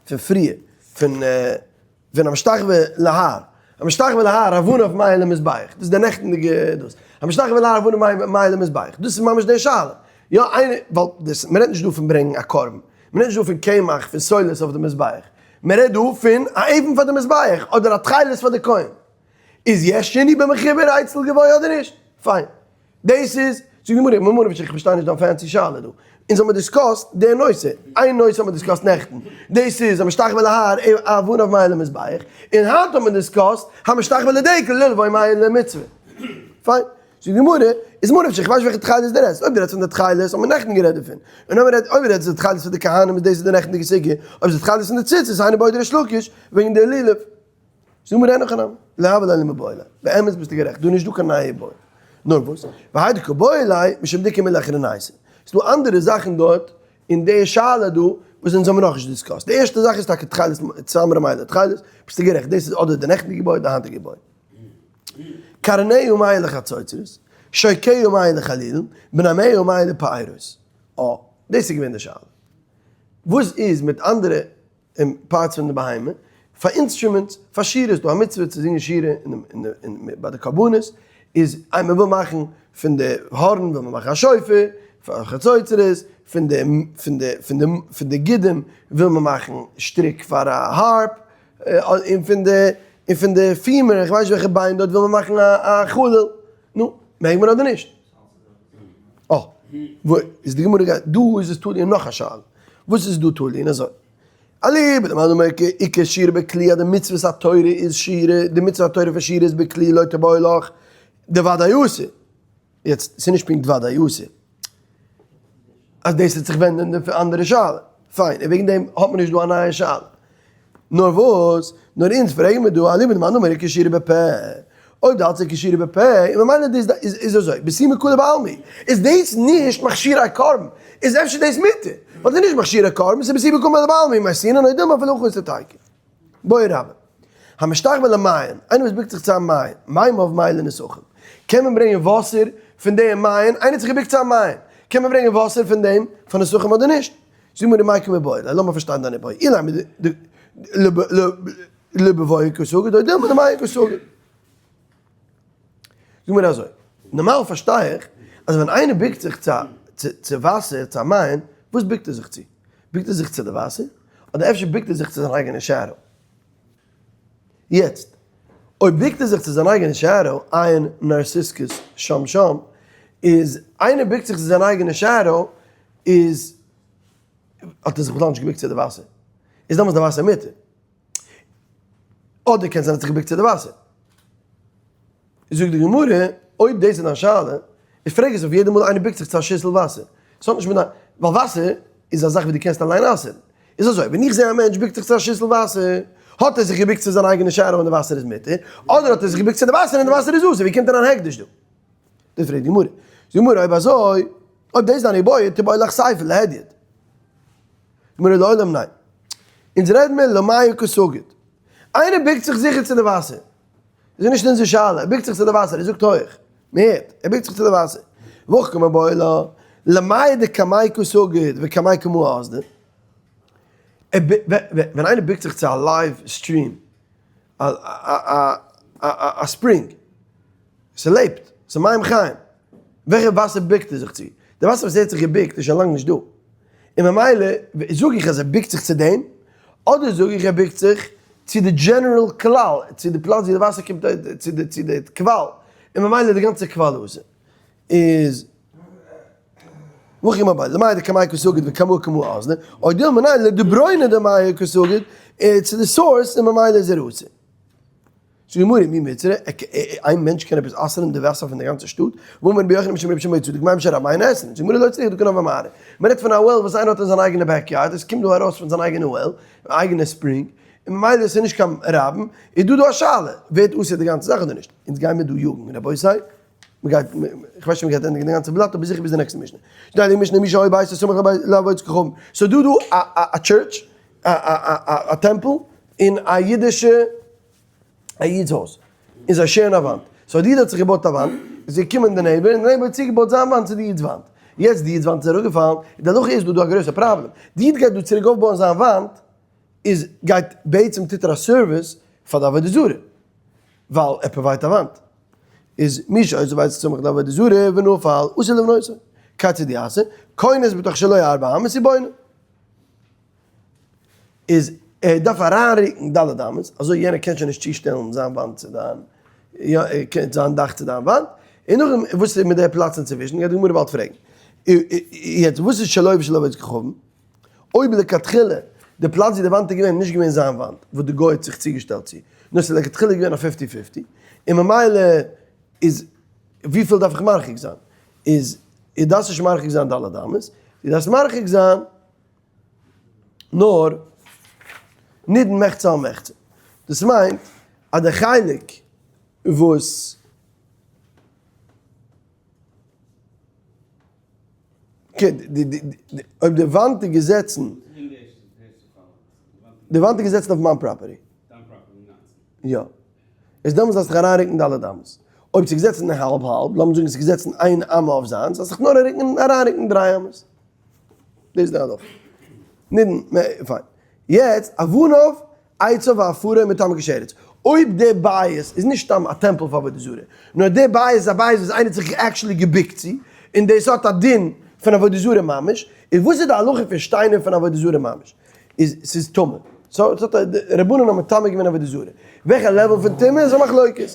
פון פריער, פון פון המשתחווה להר, המשתחווה להר אבניו מהו למזבח, דאס איז די נעכטנדיגע דאס, המשתחווה להר אבניו מהו למזבח, דאס איז ממש די שאלה, יא איינער, ווייל דאס, מען רעדט נישט דא פון ברענגן א קרבן, מען רעדט נישט דא פון קמח פון סולת אויף די מזבח, מען רעדט דא פון א אבן פאר די מזבח, אדער א תכלת פאר די כהן, איז יש שינוי במחובר אצל גבוה אדער נישט? פיין. דאס איז, זאגט די גמרא, ממה נפשך איך פארשטיי נישט דיין fancy שאלה דא. אונז האמיר discussed די נושא, איין נושא האמיר discussed נעכטן, דאס איז המשתחווה להר אבניו מהו למזבח, און היינט האמיר discussed המשתחווה לדקל ללווי מהו למצוה. פיין. זאגט די גמרא, איז ממה נפשך איך ווייס נישט וועלכע תכלת דו רעדסט, אויב דו רעדסט פון די תכלת האמיר נעכטן גערעדט דערפון, און אויב אויב רעדסטו די תכלת פון די כהנים איז דאס איז די נעכטנדיגע סוגיא, אויב איז די תכלת פון די ציצית היינו בעי דריש לקיש וועגן די לולב. זאג מיר אין הכי נמי, לא הוה ליה למיבעי ליה, באמת ביסטו גערעכט, דא איז נישט דא קיין נייע איבעיא, נאר וואס, והאי דקא בעי ליה, משום דאיכא מילי אחרונייתא, ס'איז דא אנדערע זאכן דארט אין די שאלה דא וואס אונז האבן נאכנישט discussed, די ערשטע זאך איז טאקע תכלת צמר מהו לתכלת, ביסטו גערעכט, דאס איז אדער די נעכטיגע איבעיא אדער די היינטיגע איבעיא. קרניה מהו לחצוצרות, שוקיה מהו לחלילין, בני מאה מהו לפארות. אה, דאס איז געווען די שאלה. וואס איז מיט אנדערע און parts פון די בהמה, פאר instruments, פאר שירה איז דא א מצוה צו זינגען שירה ביי די קרבנות, איז אז מען וויל מאכן פון די הארן וויל מען מאכן א שופר, פאר חצוצרות, פון די פון די פון די פון די גידים וויל מען מאכן שטריק פאר א harp, און פון די און פון די femur, איך ווייס נישט וועלכע ביין דארט וויל מען מאכן א חליל, נו, מעג מען אדער נישט? אה, וואו איז די גמרא גייט? דא איז עס תלוי אין נאך א שאלה. וואס איז דא תלוי אין אזוי? אליבא דמאן דאמר עיקר שירה בכלי אז די מצוות התורה איז שירה, די מצוות התורה פון שירה איז בכלי לא תיבעי לך דוודאי אסור. יעצט, ס'איז נישט פונקט וודאי אסור. אז דאס וועט זיך ווענדען אין די אנדערע שאלה. פיין, און וועגן דעם האט מען נישט דא א נייע שאלה. נאר וואס? נאר אונז פרעגן מיר דא אליבא דמאן דאמר עיקר שירה בפה. אויב דו האלטסט עיקר שירה בפה, און ממילא דאס איז אזוי, בסומא כולי בעלמא, איז דאס נישט מכשיר הקרבן, איז אפשר דאס מותר, ווייל ס'איז נישט מכשיר הקרבן, ס'איז בסומא כולי בעלמא, מייסינן או דילמא אפילו הכי תיקו. בעי רבה. המשתחווה למעיין, איינער וואס בוקט זיך צו א מעיין, מימיו מהו לנסכים. קען מען ברענגען וואסער פון דעם מעיין, איינער האט זיך געבוקט צו א מעיין, קען מען ברענגען וואסער פון דעם פאר נסכים אדער נישט? זאג מיר מאי קא מיבעי ליה, לאמיר פארשטיין דיין איבעיא, אילימא לבבואה קסגיד או דילמא למיא קסגיד. זאג מיר אזוי, נארמאל פארשטיי איך אז ווען איינער בוקט זיך צו וואסער, צו א מעיין, וואס בוקט ער זיך צו? בוקט ער זיך צו די וואסער? אדער אפשר בוקט ער זיך צו זיין אייגענע shadow? יעצט, אויב בוקט ער זיך צו זיין אייגענע shadow, עיין נרסיסקוס שם שם, איז איינער בוקט זיך צו זיין אייגענע shadow, איז האט ער זיך בכלל נישט געבוקט צו די וואסער, איז דעמאלטס די וואסער מותר. אדער קען זיין ער האט זיך געבוקט צו די וואסער. זאגט די גמרא, אויב דאס איז דיין שאלה, איך פרעג עס אויף יעדע מאל איינער בוקט זיך צו א שיסל וואסער. עס האט נישט מיט דיין, ווייל וואסער איז א זאך וואס דו קענסט אליין אסר'ן. איז אזוי, ווען איך זע א מענטש בוקט זיך צו א שיסל וואסער, האט ער זיך געבוקט צו זיין אייגענע shadow און די וואסער איז מותר, אדער האט ער זיך געבוקט צו די וואסער און די וואסער איז אסור, ווי קומט אריין הקדש דא? דאס פרעגט די גמרא. זאגט די גמרא, אויב אזוי, אויב דאס איז דיין איבעיא, תיבעי לך סיפא להדיוט. גמרא לעולם ניין. אונז רעד מיר למיא קסגיד. איינער בוקט זיך זיכער צו די וואסער. איז נישט אונזער שאלה, ער בוקט זיך צו די וואסער, ער זאגט הויך, מען הערט, ער בוקט זיך צו די וואסער. והכא קמיבעיא לך, למאי דקמיה קסגיד וקמיה קמא אזדא. ווען איינער בוקט זיך צו א live stream, א spring, ס'לעבט, ס'איז מים חיים, וועלכע וואסער בוקט ער זיך צו? די וואסער וואס ער האט זיך געביקט איז שוין לאנג נישט דא, און ממילא זאג איך אז ער ביקט זיך צו דעם, אדער זאג איך ער ביקט זיך צו די general כלל, צו די פלאץ ווי די וואסער קומט, צו די צו די קוואל, און ממילא די גאנצע קוואל אסור. איז וואך אימער ביי למאי דקמאי קסוגד וכמה כמו אזנה, או דילמא ניין לדברוינא דמאי קסוגד, צו די source און ממילא איז ער אסור. זאגט די גמרא מי מצרע, איין מענטש קען עפעס אסר'ן די וואסער פון די גאנצע שטאט? והאמר רבי יוחנן משום רבי שמעון צדוק מים של רבים אין אוסרין, זאגט די גמרא לא צריכא דא קנאו במערה, מען רעדט פון א well וואס איינער האט אין זיין אייגענע backyard, עס קומט דא ארויס פון זיין אייגענע well, אייגענע spring, און ממילא עס איז נישט קיין רבים, איז דא דא א שאלה, ווערט אסור די גאנצע זאך אדער נישט? אונז גיימיר דא יאגן רבותי, מען גייט, איך ווייס נישט אויב מען גייט ענדיגן די גאנצע בלאט אבער זיכער ביז די נעקסטע משנה. שטייט אין די משנה מי שהיה ביתו סמוך לעבודת כוכבים. ס'איז דא דא א church, א טעמפל, און א אידישע, א איד'ס הויז. און זיי share ן א וואנט. so די איד האט זיך געבויט א וואנט, איז געקומען די neighbor, און די neighbor האט צוגעבויט זיין וואנט צו די איד'ס וואנט. יעצט די איד'ס וואנט איז אראפגעפאלן, און די הלכה איז דא דא א גרויסע פראבלעם. די איד גייט דא צוריק אויפבויען זיין וואנט, איז גייט בעצם טוט ער א service פאר די עבודה זרה. ווייל ער provide ט א וואנט. איז מי שעושה בית סמוך לעבודה זרה ונפל אסור לבנותו, כיצד יעשה, כונס בתוך שלו ארבע אמות ובונה. איז ער דארף אריינרוקן ד' אמות, אזוי יענער קען שוין נישט צושטעלן זיין וואנט צו דיין, זיין דאך צו דיין וואנט, און נאכדעם וואס איז מיט די פלאץ אינצווישן, גייט די גמרא באלד פרעגן. יעצט וואס איז שלו ושל עובד כוכבים? אויב לכתחילה די פלאץ ווי די וואנט איז געווען איז נישט געווען זיין וואנט וואס די גוי האט זיך צוגעשטעלט צו, נאר ס'איז לכתחילה געווען א fifty fifty, און ממילא איז וויפיל דארף איך מרחיק זיין? איז דו דארפסט נישט מרחיק זיין ד' אמות, דו דארפסט מרחיק זיין נאר נידון מחצה על מחצה. דאס מיינט אז די חלק וואס. אויב די וואנט איז געזעצן, די וואנט איז געזעצן אויף מיין property. יא. איז דעמאלטס דארפסטו דיך אריינרוקן ד' אמות. אויב ס'איז געזעצן האלב האלב, לאמיר זאגן ס'איז געזעצן איין אמה אויף זיינס, דארפסטו דיך נאר אריינרוקן דריי אמות. דאס איז די הלכה. נידון, פיין. יעצט, אבניו עצו ועפרו מטמא כשרץ. אויב די בית איז נישט סתם א טעמפל פאר עבודה זרה, נאר די בית איז א בית וואס איינער האט זיך actually געבוקט צו, און דאס האט א דין פון עבודה זרה ממש, איז וואס איז די הלכה פון שטיינער פון עבודה זרה ממש? איז ס'איז טמא. so ס'האט א, די רבנן האבן מטמא געווען עבודה זרה. וועלכע level פון טומאה איז א מחלוקת.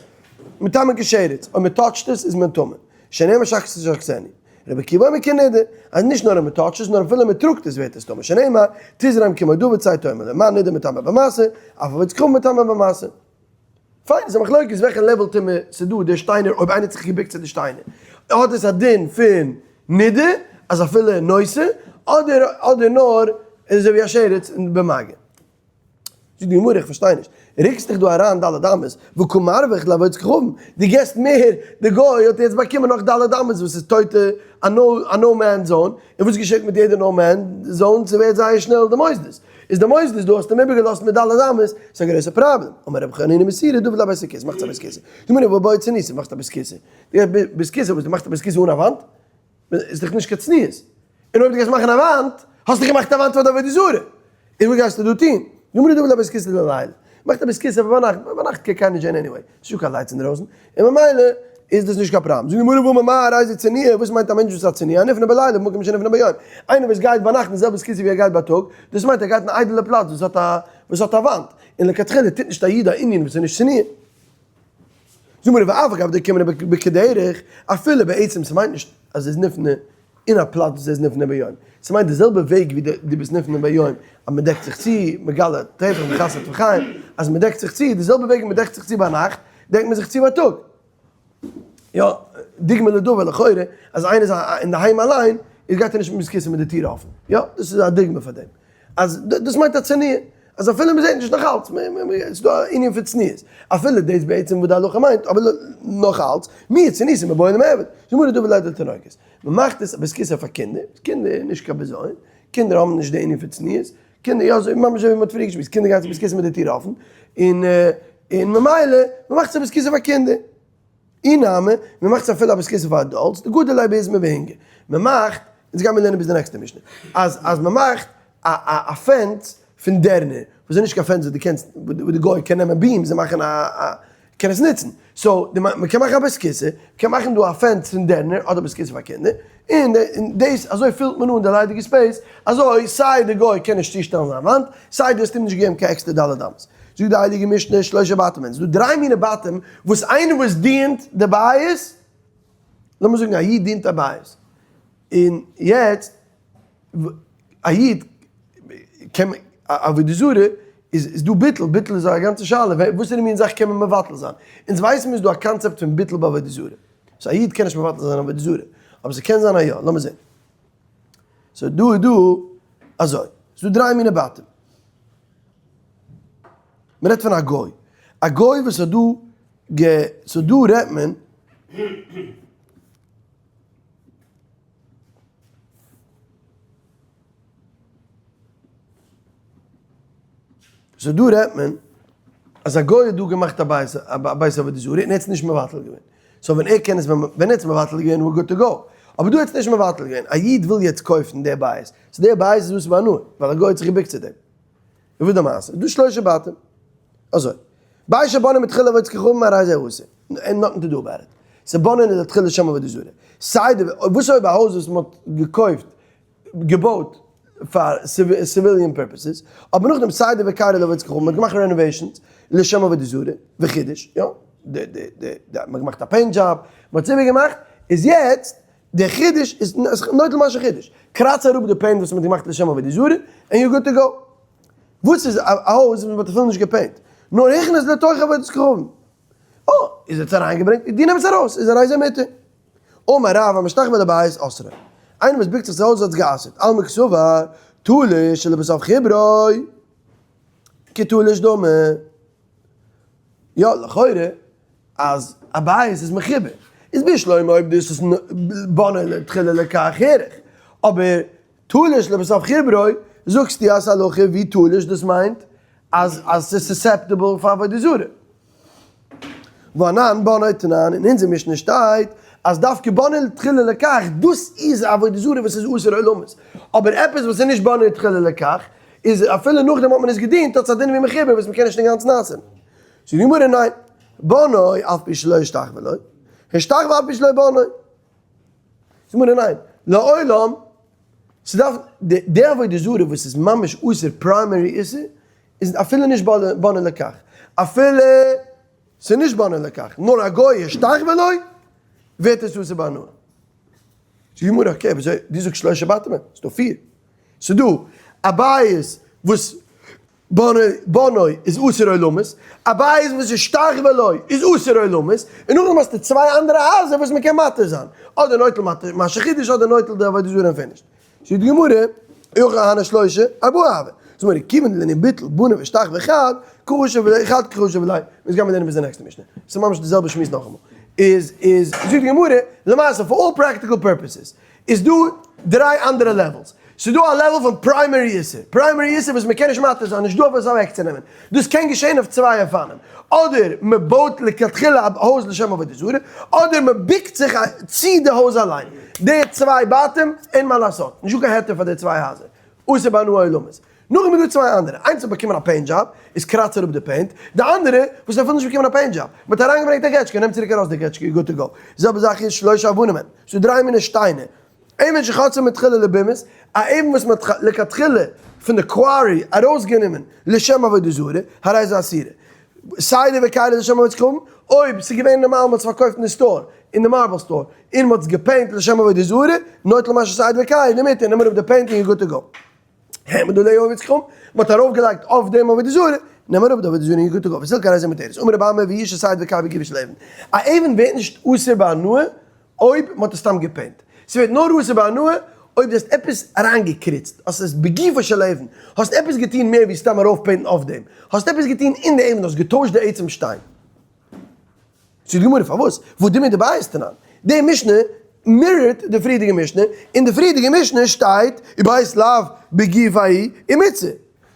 מטמא כשרץ, אויב מ'טאטשט עס איז מען טמא. שנאמר שחת תשחתנו. רבי עקיבא אומר כנידה, אז נישט נאר אז מען טאטשט עס, נאר אפילו מען טראגט עס ווערט עס טמא, שנאמר, תזרם כמו דוד צא תאמר לו, מה נידה מטמא במשא, אף עבודת כוכבים מטמא במשא. פיין, איז א מחלוקת וועלכע level טומאה ס'איז דא, די שטיינער, אויב איינער האט זיך געבוקט צו די שטיינער, האט עס א דין פון נידה, אז אפילו נושא, אדער אדער נאר אזוי ווי א שרץ במגע. זאגט די גמרא איך פארשטיי נישט, ריקסט דיך דא אריין ד' אמות, וקא מרווח לעבודת כוכבים, דו געסט מער, די גוי האט יעצט באקומען נאך ד' אמות וואס איז טויטע א no man zone, און וואס געשעט מיט יעדע no man zone, ס'ווערט זייער שנעל די מוסדות, איז די מוסדות דא האסטו אים איבערגעלאזט מיט ד' אמות, ס'איז א גרויסע פראבלעם, אמר רבי חנינא מסורא דוד לבית הכסא, מאכסט א בית כסא, די גמרא והא בעי צניעות, מאכסט א בית כסא, די בית כסא וואס דו מאכסט א בית כסא אן א וואנט, איז דאך נישט קיין צניעות. און אויב דו גייסט מאכן א וואנט, האסטו געמאכט א וואנט פאר די עבודה זרה. און וואס גייסטו דא טון? גמרא דוד לבית כסא ללילה. מאכט א בית כסא פאר ביינאכט, ביינאכט קען קיינער נישט זען anyway. ס'נישטא קיין lights אינדרויסן. און ממילא איז דאס נישט קיין פראבלעם. זאגט די גמרא והאמר מר איזהו צנוע, וואס מיינט א מענטש וואס איז א צנוע? הנפנה בלילה במקום שנפנה ביום. איינער וואס גייט ביינאכט אין די זעלבע בית כסא ווי ער גייט בייטאג, דאס מיינט ער גייט אין א איידעלע פלאץ וואס האט א וואס האט א וואנט. און לכתחילה טוט נישט א איד א ענין וואס איז נישט צנוע. זאג מיר ואף על גב דקאמר בכדרך, אפילו בעצם ס'מיינט נישט אז איז נפנה אין א פלאץ וואס איז נפנה ביום, ס'מיינט די זעלבע וועג ווי דו ביסט נפנה ביום אז מ'דעקט זיך צו, מגלה טפח מכסה טפחיים, אז מ'דעקט זיך צו, די זעלבע וועג ווי מ'דעקט זיך צו ביינאכט, דעקט מען זיך צו בייטאג. יא, דוגמא לדבר לכאורה, אז איינער איז אינדערהיים אליין, איז גייט ער נישט מיט בית כסא מיט די טיר אפן. יא, דאס איז א דוגמא פאר דעם. אז דאס מיינט א צניעות, אז אפילו מען זעט נישט נאך אלץ, ס'איז דא א ענין פון צניעות, אפילו דאס בעצם וואס די הלכה מיינט, אבער נאך אלץ, מי צניעות איז מבעי למעבד, זאג מיר דא ולד לתינוקות, מען מאכט עס א בית כסא פאר קינדער, קינדער איז נישט קיין בזיון, קינדער האבן נישט די ענין פון צניעות, קינדער יא אזוי ממש אזוי ווי מען האט פריער געשמועסט, קינדער גייען צו בית כסא מיט די טיר אפן, און און ממילא מען מאכט עס א בית כסא פאר קינדער. אי נמי, מען מאכט עס אפילו א בית כסא פאר adults, דגדור ליה בעזמא בהינגא, מען מאכט, אונז גיימיר לערנען ביז די נעקסטע משנה, אז אז מען מאכט א א א fence פון דערנער, וואס איז נישט קיין fence וואס דו קענסט, וואס די גוי קען נעמען beams און מאכן א א. קען עס נוצן. so מען קען מאכן א בית כסא, מ'קען מאכן דא א fence פון דערנער אדער בית כסא פאר קינדער, און דאס אזוי פילט מען אן די ליידיגע space, אזוי סיי די גוי קען נישט צושטעלן זיין וואנט, סיי דו האסט אים נישט געגעבן קיין עקסטער ד' אמות. זאגט די הייליגע משנה שלושה בתים הן, ס'דא דריי מיני בתים וואס איינער וואס דינט די בית, לאמיר זאגן א איד דינט א בית, און יעצט א איד קען מען, עבודה זרה איז דא ביטול, ביטול איז א גאנצע שאלה, וואסערע מין זאך קען מען מבטל זיין? אונז ווייסן מיר איז דא א קאנצעפט פון ביטול ביי עבודה זרה, so א איד קען נישט מבטל זיין עבודה זרה, אבער ס'קען זיין א יא, לאמיר זען. so דא איז דא אזוי, ס'איז דא דריי מיני בתים. מ'רעדט פון א גוי, א גוי וואס האט דא גע, so דא רעדט מען. so דא רעדט מען אז א גוי האט דא געמאכט א בית א בית עבודה זרה און ער האט עס נישט מבטל געווען. so ווען ער קען עס ווען ער האט עס מבטל געווען we're good to go. אבער דא האט עס נישט מבטל געווען. א איד וויל יעצט קויפן די בית. so די בית איז אסור בהנאה ווייל א גוי האט זיך געבוקט צו דעם. און וואס די מעשה? איז דא שלושה בתים. אזוי. בית שבנוי מתחילה לעבודת כוכבים הרי זה אסור. and nothing to do about it. ס'בנוי לכתחילה לשם עבודה זרה. סיי די, וואס אויב א הויז וואס מ'האט געקויפט, געבויט פאר civilian purposes, אבער נאכדעם סיי די וקיירי לעבודת כוכבים, מ'האט געמאכט renovations לשם עבודה זרה, וחידוש, יא, די די די די, מ'האט געמאכט א paint job, מ'האט עס איבערגעמאכט, איז יעצט די חידוש איז נוטל מה שחידש. קראץ אראפ די paint וואס מ'האט געמאכט לשם עבודה זרה, and you good to go. וואס איז א הויז וואס מ'האט אפילו נישט געפעינט, נאר הכניס לתוך עבודת כוכבים. אה, איז עס אריינגעברענגט, דו נעם עס ארויס, איז הרי זה מותר. אמר רב המשתחווה לבית אסרו. איינער וואס בוקט זיך צו הויז האט עס גע'אסר'ט. אלמא קסבר, תלוש שלבסוף חיברו, כתלוש דמי. יא, לכאורה אז א בית איז מחובר, איז בשלמא אויב דאס איז בנוי לתחילה לכך הער איך, אבער תלוש לבסוף חיברו, זאגסטו אז הלכה ווי תלוש דאס מיינט אז אז ס'איז susceptible פאר עבודה זרה. ואנן בנוי תנן, אין אונזער משנה שטייט אז דווקא בנוי לתחילה לכך, דאס איז עבודה זרה וואס איז אסור עולמית, אבער עפעס וואס איז נישט בנוי לתחילה לכך, איז אפילו נאכדעם האט מען עס געדינט האט עס א דין ווי מחובר וואס מ'קען נישט אינגאנצן אסר'ן. זאגט די גמרא ניין, בנוי אף פי שלא השתחווה לו, השתחווה אף פי שלא בנוי. זאגט די גמרא ניין, לעולם, ס'דארף, די עבודה זרה וואס איז ממש אסור primary איסור, איז אפילו נישט בנוי לכך, אפילו ס'איז נישט בנוי לכך, נאר א גוי השתחווה לו, ווערט עס אסור בהנאה. זאגט די גמרא okay, וויאזוי, דו זאגסט שלושה בתים, ס'איז דא פיר. ס'איז דא א בית וואס בנוי איז אסור עולמית, א בית וואס איז השתחווה לו איז אסור עולמית, און נאכדעם האסטו צוויי אנדערע הייזער וואס מ'קען מתיר זיין, אדער נוטל מה שחידש אדער נוטל די עבודה זרה און finished. זאגט די גמרא, אי הכי הני שלושה ארבעה הוו. זאגט די גמרא, כיוון דלענין ביטול בנוי והשתחווה חד, קא חשיב ליה חד קא חשיב ליה. מ'איז גיימיר לערנען ביז די נעקסטע משנה. ס'איז ממש די זעלבע שמועס נאכאמאל. איז איז זאגט די גמרא, למעשה for all practical purposes, איז דא דריי אנדערע levels. ס'איז דא א level פון primary איסור, primary איסור וואס מ'קען נישט מתיר זיין, נישט דא אויף וואס אוועקצונעמען. דאס קען געשען אויף צוויי אופנים, אדער מ'בויט לכתחילה א הויז לשם עבודה זרה, אדער מ'בוקט זיך צו די הויז אליין. די צוויי בתים, אין מה לעשות, נישטא קיין היתר פאר די צוויי הייזער, אסור בהנאה עולמית. נאכדעם איז דא צוויי אנדערע, איינס האט באקומען א paint job, איז קראץ אראפ די paint, די אנדערע וואס האט אפילו נישט באקומען א paint job, מען האט אריינגעברענגט א געטשקע, נעם צוריק ארויס די געטשקע, you're good to go. די זעלבע זאך איז שלושה אבנים הן, ס'איז דא דריי מיני שטיינער, אבן שחצבה מתחילה לבימות, א אבן וואס מען האט לכתחילה פון די quarry ארויסגענומען לשם עבודה זרה, הרי זה אסורה. סיידו וכיירו לשם עבודת כוכבים, אויב ס'איז געווען נארמאל מען האט עס פארקויפט אין די store, אין די marble store, און מען האט עס געפעינט לשם עבודה זרה, נוטל מה שסיידו וכיירו, אינמיטן נעם אראפ די paint און you're good to go. העמד עליה עבודת כוכבים, מען האט ארויפגעלייגט אויף דעם עבודה זרה, נעם אראפ די עבודה זרה און you're good to go, וסילקא הרי זה מותרת, אמר רבי אמי והוא שסיידו וכיירו בגופו של אבן, א אבן ווערט נישט אסור בהנאה אויב מען האט עס סתם געפעינט, ס'ווערט נאר אסור בהנאה אויב דו האסט עפעס אריינגעקריצט, האסט עס בגופו של אבן, האסט עפעס געטון מער ווי סתם ארויפפעינטן אויף דעם, האסט עפעס געטון אין די אבן, האסט געטוישט די עצם שטיין. זאגט די גמרא פארוואס? והא דומיא דבית תנן? די משנה mirror ט די פריערדיגע משנה, אין די פריערדיגע משנה שטייט ובית לאו בגופיה ומצוה.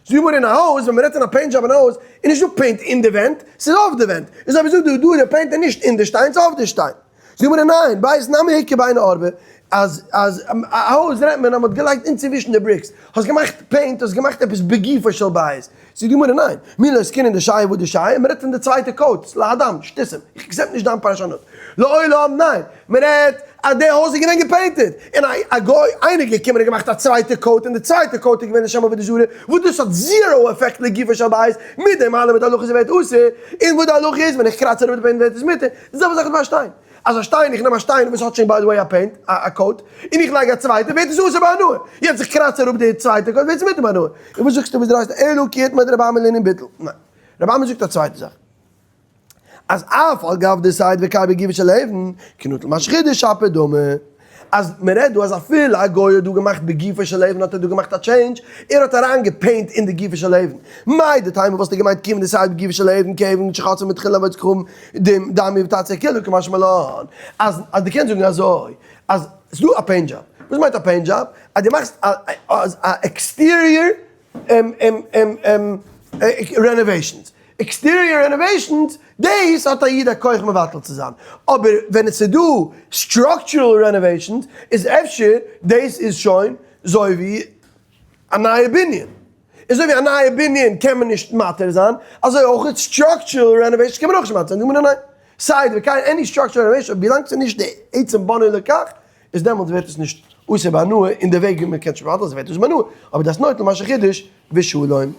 זאגט די גמרא אין א הויז, ווען מ'רעדט פון א paint job אין א הויז, איז נישט דא paint אין די ווענט, ס'איז אויף די ווענט. איז אויב זאגט דא דא די paint איז נישט אין די שטיין, ס'איז אויף די שטיין. זאגט די גמרא ניין, בית נמי איכא ביני ערבי. אז אז א הויז רעדט מען אז מ'האט געלייגט אינצווישן די bricks, האסט געמאכט paint, האסט געמאכט עפעס בגופו של בית, זאגט די גמרא ניין, מי לא עסקינן דשייר וואו דשייר, מ'רעדט פון די צווייטע coat, להדם, שטותים, איך accept נישט דיין פרשנות, לעולם ניין, מ'רעדט אז די הויז איז געווען געפעינטעד, און א גוי איינער געקומען און געמאכט א צווייטע coat און די צווייטע coat איז געווען לשם עבודה זרה, וואס דאס האט zero effect לגופו של בית, מיט דעם אלעם מיט די הלכה איז ווערט אסור, און וואס די הלכה איז ווען איך קראץ אראפ די paint ווערט עס מותר, די זעלבע זאך איז ביי א שטיין. אז א שטיין, איך נעם א שטיין וואס האט שוין by the way א paint, א coat, און איך לייג א צווייטע, ווערט עס אסור בהנאה. יעצט איך קראץ אראפ די צווייטע coat, ווערט עס מותר בהנאה. און וואס זאגסטו וואס דרייסטו אלא כי איתמר דרבי אמי לענין ביטול. ניין. רבי אמי זאגט א צווייטע זאך. אז אף על גב דסייד וקאי בגופו של אבן, כנוטל מה שחידש שפיר דמי. אז מען רעדט דא אז אפילו א גוי האט דא געמאכט בגופו של אבן האט ער דא געמאכט א change, ער האט אריין געפעינט אין די גופו של אבן. מהו דתימא וואלסטו געמיינט כיוון דסייד בגופו של אבן כאבן שחצבה מתחילה עבודת כוכבים דמי ותצא כולה קמשמע לן. אז אז דו קענסט זאגן אזוי אז ס'דא א paint job. וואס מיינט א paint job? אז דו מאכסט א א exterior renovations. Exterior renovations, דאס האט א איד א כח מבטל צו זיין, אבער ווען עס איז דא structural renovations איז אפשר דאס איז שוין זוי ווי א נייע בנין, און זוי ווי א נייע בנין קען מען נישט מתיר זיין, אזוי אויך structural renovations קען מען אויך נישט מתיר זיין, די גמרא ניין, סיי ווי קיין any structural renovation אויב באלאנגט עס נישט די עצם בנוי לכך, איז דעמאלטס ווערט עס נישט אסור בהנאה אין די וועג ווי מען קען שוין מבטל זיין ווערט עס בהנאה, אבער דאס נוטל מה שחידש ושלום.